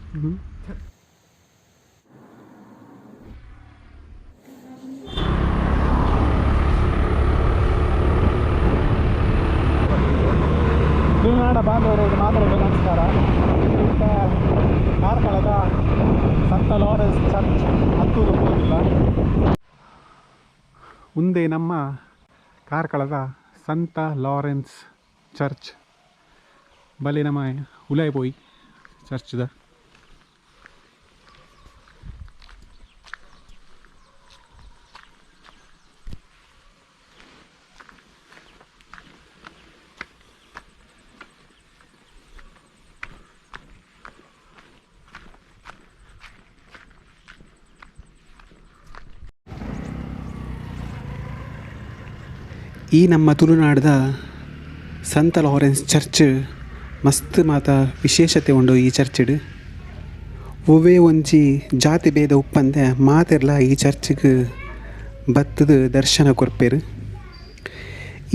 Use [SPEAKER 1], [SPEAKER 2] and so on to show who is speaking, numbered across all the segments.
[SPEAKER 1] ತುಳುನಾಡ ಬಾಂಧವರಿಗೆ ಮಾತ್ರ ನಮಸ್ಕಾರ. ಕಾರ್ಕಳದ ಸಂತ ಲಾರೆನ್ಸ್ ಚರ್ಚ್ ಹತ್ತೂರು ಹೋಗಿಲ್ಲ. ಮುಂದೆ ನಮ್ಮ ಕಾರ್ಕಳದ ಸಂತ ಲಾರೆನ್ಸ್ ಚರ್ಚ್ ಬಲೆ ನಮ್ಮ ಉಲಾಯ್ ಪೋಯಿ ಚರ್ಚ್ದ.
[SPEAKER 2] ಈ ನಮ್ಮ ತುಳುನಾಡದ ಸಂತ ಲಾರೆನ್ಸ್ ಚರ್ಚ್ ಮಸ್ತ್ ಮಾತ ವಿಶೇಷತೆ ಉಂಡು. ಈ ಚರ್ಚ್ಡ್ ಒವ್ವೇ ಒಂಜಿ ಜಾತಿ ಭೇದ ಉಪ್ಪಂದೆ ಮಾತೆರ್ಲ ಈ ಚರ್ಚ್ಗೆ ಬತ್ತದ ದರ್ಶನ ಕೊರ್ಪೆರ್.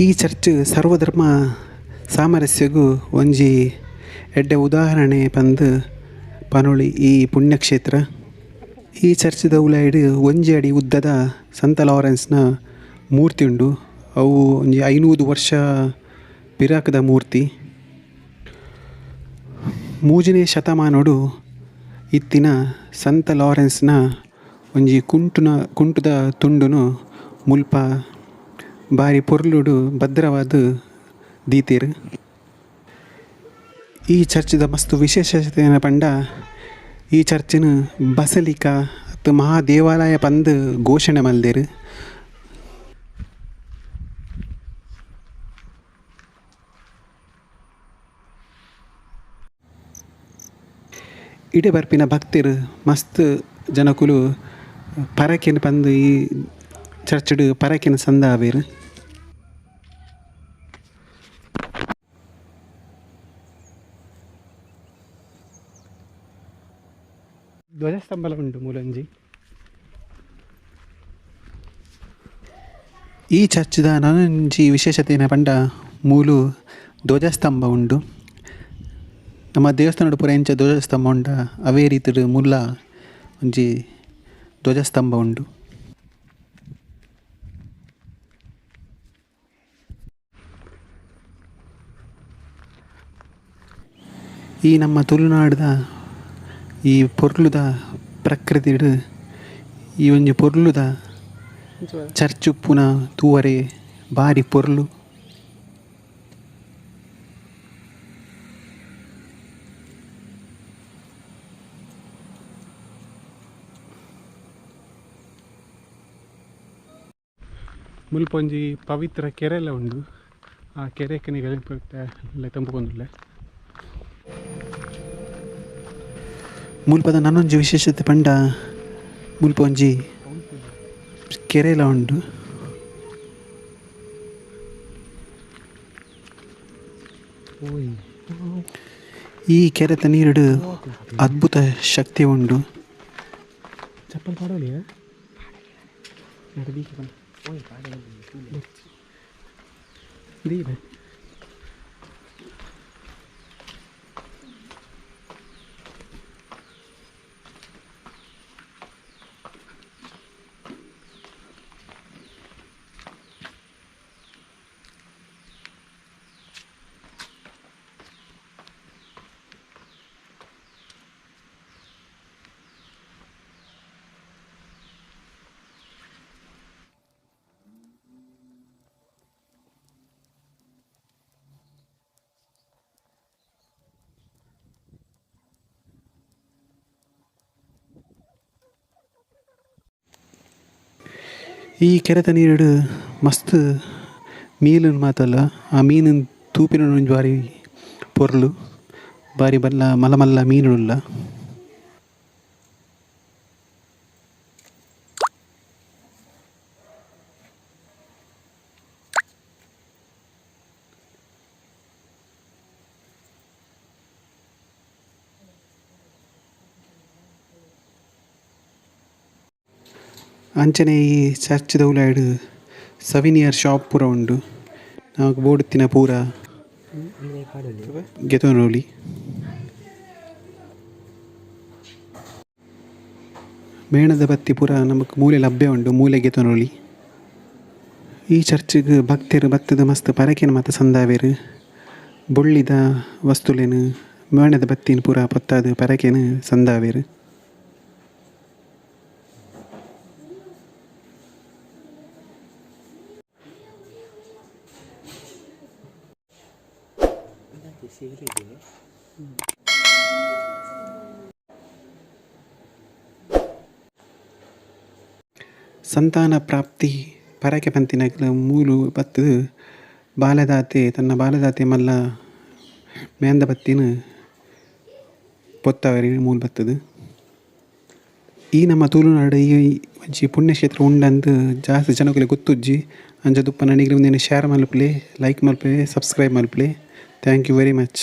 [SPEAKER 2] ಈ ಚರ್ಚ್ ಸರ್ವಧರ್ಮ ಸಾಮರಸ್ಯಗು ಒಂಜಿ ಎಡ್ಡೆ ಉದಾಹರಣೆ ಪಂದ್ ಪನೊಳಿ ಈ ಪುಣ್ಯಕ್ಷೇತ್ರ. ಈ ಚರ್ಚ್ದ ಉಲಾಯಿಡ್ ಒಂಜಿ ಅಡಿ ಉದ್ದದ ಸಂತ ಲಾರೆನ್ಸ್ನ ಮೂರ್ತಿ ಉಂಡು. ಅವು ಒಂಜಿ 500 ವರ್ಷ ಪಿರಾಕದ ಮೂರ್ತಿ. 3ನೇ ಶತಮಾನೊಡು ಇತ್ತಿನ ಸಂತ ಲಾರೆನ್ಸ್ನ ಒಂಜಿ ಕುಂಟುದ ತುಂಡುನು ಮುಲ್ಪ ಬಾರಿ ಪೊರ್ಲುಡು ಭದ್ರವಾದ ದೀತೆರ್. ಈ ಚರ್ಚ್ದ ಮಸ್ತ್ ವಿಶೇಷತೆ ಪಂಡ ಈ ಚರ್ಚಿನ ಬಸಲಿಕಾ ಅತ್ತು ಮಹಾ ದೇವಾಲಯ ಪಂದ್ ಘೋಷಣೆ ಮಲ್ದೆರ್. ಇಡೆ ಬರ್ಪಿನ ಭಕ್ತರು ಮಸ್ತ್ ಜನಕುಲು ಪರಕೆನ್ ಪಂದ್ ಈ ಚರ್ಚ್ಡ್ ಪರಕೆನ್ ಸಂದಾವೆರ್.
[SPEAKER 1] ಧ್ವಜಸ್ತಂಭಲ ಉಂಟು ಮೂಲಂಜಿ.
[SPEAKER 2] ಈ ಚರ್ಚ್ದ ನನೊಂಜಿ ವಿಶೇಷತೆ ಪಂಡ ಮೂಲು ಧ್ವಜಸ್ತಂಭ ಉಂಡು. ನಮ್ಮ ದೇವಸ್ಥಾನಡ್ ಪೂರ ಎಂಚ ಧ್ವಜಸ್ತಂಭ ಉಂಡ ಅವೇ ರೀತಿಡ್ ಮುಲ್ಲ ಒಂಜಿ ಧ್ವಜಸ್ತಂಭ ಉಂಡು. ಈ ನಮ್ಮ ತುಳುನಾಡ್ದ ಈ ಪೊರ್ಲುದ ಪ್ರಕೃತಿಡ್ ಈ ಒಂಜಿ ಪೊರ್ಲುದ ಚರ್ಚ್ ಉಪ್ಪುನ ತೂವರೆ ಬಾರಿ ಪೊರ್ಲು.
[SPEAKER 1] ಮುಲ್ಪ ಒಂಜಿ ಪವಿತ್ರ ಕೆರೆಲ ಉಂಡು. ಆ ಕೆರೆಕ್ ನಿಗಲ್ ತಂಪುಕೊಂದುಲ್ಲೆ.
[SPEAKER 2] ಮುಲ್ಪದ ನನೊಂಜಿ ವಿಶೇಷತೆ ಪಂಡ ಮುಲ್ಪ ಒಂಜಿ ಕೆರೆಲ ಉಂಡು. ಈ ಕೆರೆತ ನೀರುಡು ಅದ್ಭುತ ಶಕ್ತಿ ಉಂಡು.
[SPEAKER 1] ಚಪ್ಪಲ್ ಪಾಡೋಲಿಯಾ?
[SPEAKER 2] ಈ ಕೆರೆತ ನೀರುಡು ಮಸ್ತ್ ಮೀನುನ್ ಮಾತಲ್ಲ ಆ ಮೀನುನ್ ತೂಪಿನ ಒಂಜಿ ಬಾರಿ ಪೊರ್ಲು ಬಾರಿ ಬಲ್ಲ ಮಲ್ಲ ಮಲ್ಲ ಮೀನುಲ್ಲ. ಅಂಚನೆ ಈ ಚರ್ಚ್ದ ಉಲಾಯಿಡ್ ಸವಿನಿಯರ್ ಶಾಪ್ ಪೂರ ಉಂಡು. ನಮಕ್ ಬೋಡುತ್ತಿನ ಪೂರ ಗೆತೊನೊಲಿ. ಮೇಣದ ಬತ್ತಿ ಪೂರ ನಮಕ್ ಮೂಲೇ ಲಭ್ಯ ಉಂಡು ಮೂಲೇ ಗೆತೊನೊಲಿ. ಈ ಚರ್ಚ್ ಗ್ ಭಕ್ತೆರ್ ಬತ್ತುದು ಮಸ್ತ್ ಪರಕೆನ್ ಮಾತ ಸಂದಾವೆರ್ ಬೊಳ್ಳಿದ ವಸ್ತುಲೆನ್ ಮೇಣದ ಬತ್ತಿನ್ ಪೂರ ಪೊತ್ತಾದ್ ಪರಕೆನ್ ಸಂದಾವೆರ್. ಸಂತಾನ ಪ್ರಾಪ್ತಿ ಪರಕೆ ಪಂತಿನಕುಲು ಮೂಲು ಬತ್ತುದು ಬಾಲೆದಾತೆ ತನ್ನ ಬಾಲೆದಾತೆ ಮಲ್ಲ ಮೇಣದ ಬತ್ತಿನ್ ಪೊತ್ತಾವೆರ್ ಮೂಲು ಬತ್ತುದು. ಈ ನಮ್ಮ ತುಳುನಾಡ್ ಈ ಒಂಜಿ ಪುಣ್ಯ ಕ್ಷೇತ್ರ ಉಂಡಂದ್ ಜಾಸ್ತಿ ಜನೊಕುಲೆಗ್ ಗೊತ್ತುಜ್ಜಿ ಅಂಚಾದ್ ಉಪ್ಪುನ ನಿಕುಲು ಉಂದೆನ್ ಶೇರ್ ಮನ್ಪುಲೆ ಲೈಕ್ ಮನ್ಪುಲೆ ಸಬ್ಸ್ಕ್ರೈಬ್ ಮನ್ಪುಲೆ thank you very much.